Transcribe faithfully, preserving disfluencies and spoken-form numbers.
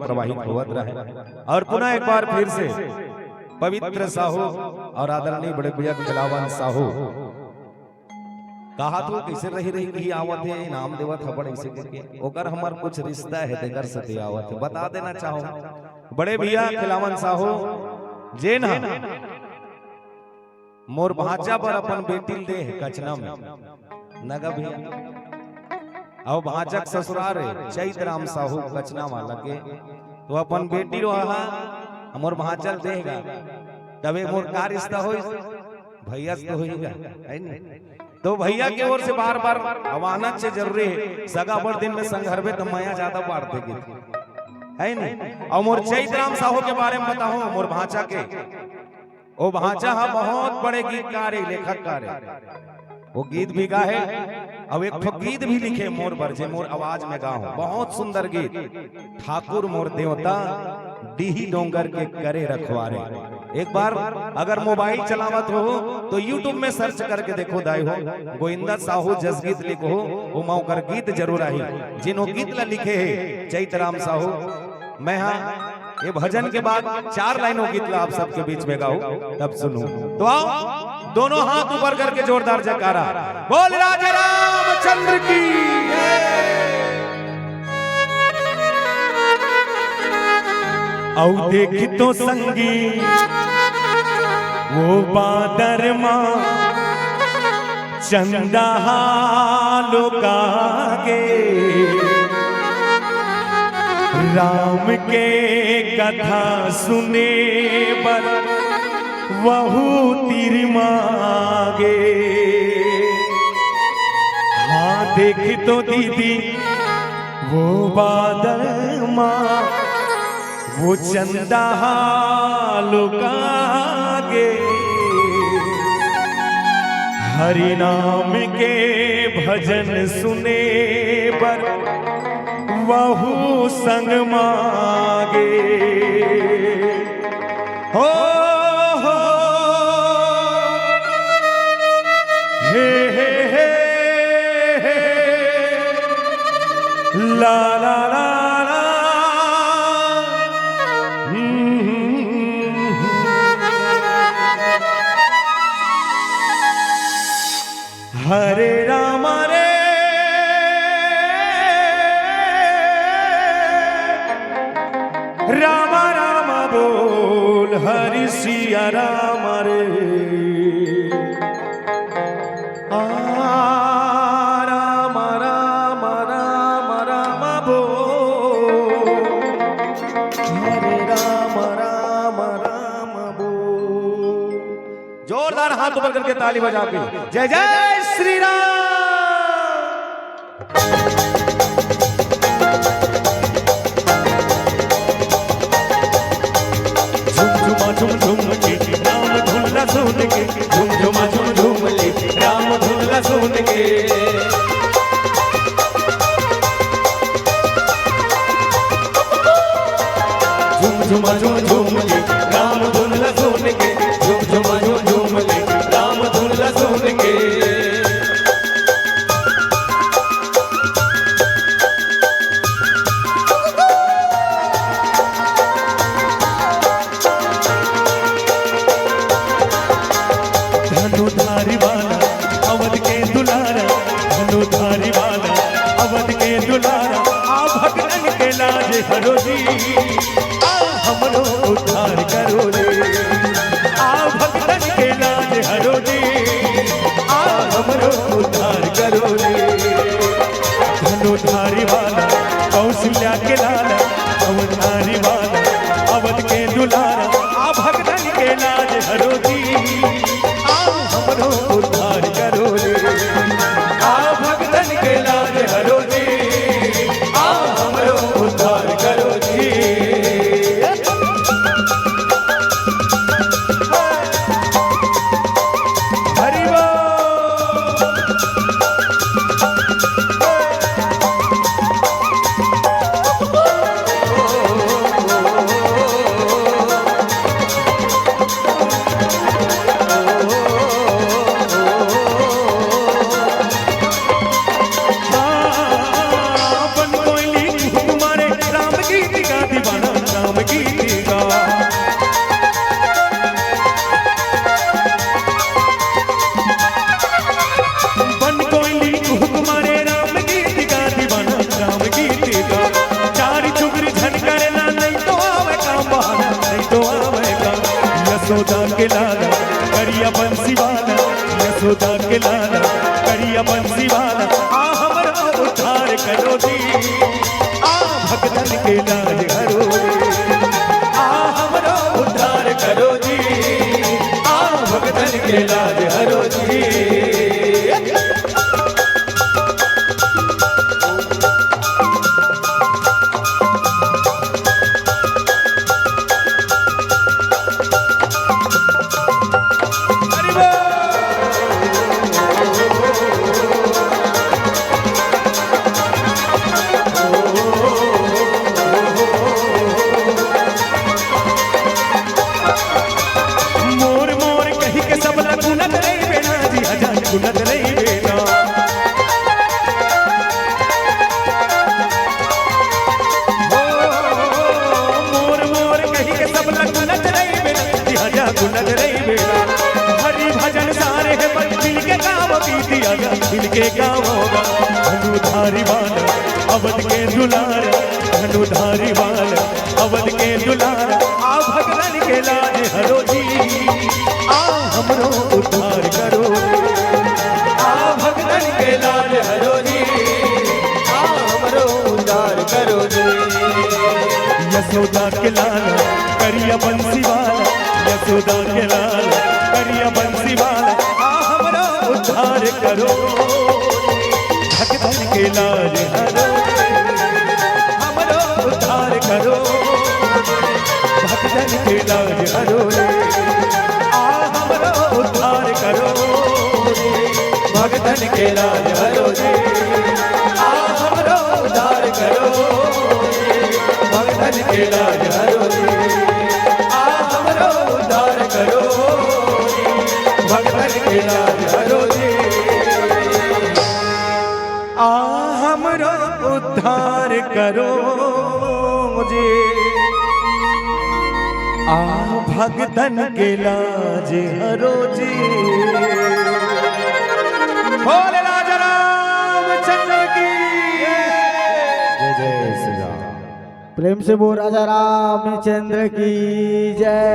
प्रवाहित होवत रहे। और पुनः एक बार फिर से पवित्र साहू और आदरणीय बड़े भैया खिलावन साहू, कहा तो कैसे रही रही कही आवत हे, इनाम देवत हबड़ ऐसे करके, ओकर हमर कुछ रिश्ता हे, तेकर सेती आवत हे, बता देना चाहूं, बड़े भैया खिलावन साहू जेन ह मोर भांचा बर अपन बेटी ल दे हे कचना में, नगा भैया। अउ भांचा के ससुरार हे चैत राम साहू कचना वाला के, तो अपन बेटी रो हा मोर भांचा ल देगा, तबे मोर का रिश्ता होई, भैया से तो होई गा, है नी? तो भैया के ओर से बार बार अमानत से जरूरी हे, सगा बड़ दिन में संघरबे तो मया ज्यादा बाढ़ देगी, है नी? अउ मोर चैत राम साहू के बारे में बताहूं, मोर भांचा के, ओ भांचा हा बहुत बड़े गीतकार हे, लेखककार हे। वो गीत भी गाहे, अउ एक ठो गीत भी लिखे मोर बर, जे मोर आवाज में गाहूं। बहुत सुंदर गीत, ठाकुर मोर देवता, डीही डोंगर के करे रखवारे। एक बार अगर मोबाइल चलावत हो तो YouTube में सर्च करके देखो दाई हो, गोविंदा साहू जस गीत लिखो, ओमा ओकर गीत जरूर आही। जिन वो गीत ला लिखे हे चैत राम साहू, मैं हा ये भजन के बाद चार लाइनों गीत ला आप सबके बीच में गाऊं, तब सुनू। तो आओ, दोनों हाथ ऊपर करके जोरदार जयकारा, बोल राजा रामचंद्र की। अउ देखी तो संगी वो बादर मा चंदा हा लुका गे, राम के कथा सुने बर वहू तीर मा गे। हाँ, देखी तो दीदी वो बादर मा वो चंदा हा लुका गे, हरि नाम के भजन सुने बर वहू संग मा गे। हो, हो, हे, हे, हे, हे, ला, ला, ला, ला। हम्म। हरे राम रे, राम राम बोल, हरि सिया राम रे। आ, राम, राम, राम, राम बोल। हरे राम, राम, राम बोल। जोरदार हाथ ऊपर करके ताली बजा के जय जय श्री राम। झुमझुमा झुमझुम के राम धुन ला सुन के, झुमझुमा झुमझुम ले राम धुन ला सुन के। झुमझुमा झुमझुम ले राम धुन ला सुन के, झुमझुमा झुमझुम ले राम धुन ला सुन के। धनुधारी वाला अवध के दुलारा, धनुधारी वाला अवध के दुलारा, आ भक्तन के लाज हरो जी, आ हमरो उद्धार करो रे। आ भक्तन के लाज हरो जी, आ हमरो उद्धार करो रे। धनुधारी वाला, कौशल्या के लाला, अवधारी वाला, अवध के दुलारा, आ भक्तन के लाज हरो जी, आ हमरो उद्धार करो रे। आ भक्तन के लाज हरो जी, आ हमरो उद्धार करो जी। हरि बोल। यशोदा के लाला, करिया बंसी वाला, यशोदा के लाला, करिया बंसी वाला, आ हमरो उद्धार करो जी, आ भगतन के लाज हरो जी, आ हमरो उद्धार करो जी, आ भगतन के लाज हरो जी। मोर मोर कहि के सब ला गुनत रहिबे ना जी, हजार गुनत रहिबे ना। हो, मोर मोर कहि के सब ला गुनत रहिबे ना जी, हजार गुनत रहिबे ना। हरि भजन सारे हे बन मिल के गावो दीदी, आजा मिल के गावो गा। धनुधारी वाला अवध के दुलार, धनुधारी वाला अवध के दुलार, आ भगतन के लाज हरो जी, आ हमरो उद्धार करो। आ भगतन के लाज हरो जी, आ हमरो उद्धार करो जी। यशोदा के लाल करिया बंसी वाला, यशोदा के लाल करिया बंसी वाला, आ हमरो उद्धार करो। भगतन के लाज हरो, हमरो उद्धार करो। भगतन के लाज हरो, आ हमरो उद्धार करो। भगतन के लाज हरो जी, आ हमरो उद्धार करो। भगतन के लाज हरो जी, आ हमरो उद्धार करो। भगतन के लाज हरो जी, आ हमरो उद्धार करो जी, आ भगतन के लाज हरो जी। बोल राजा रामचंद्र की जय। जय श्री राम। प्रेम से बोल राजा रामचंद्र की जय।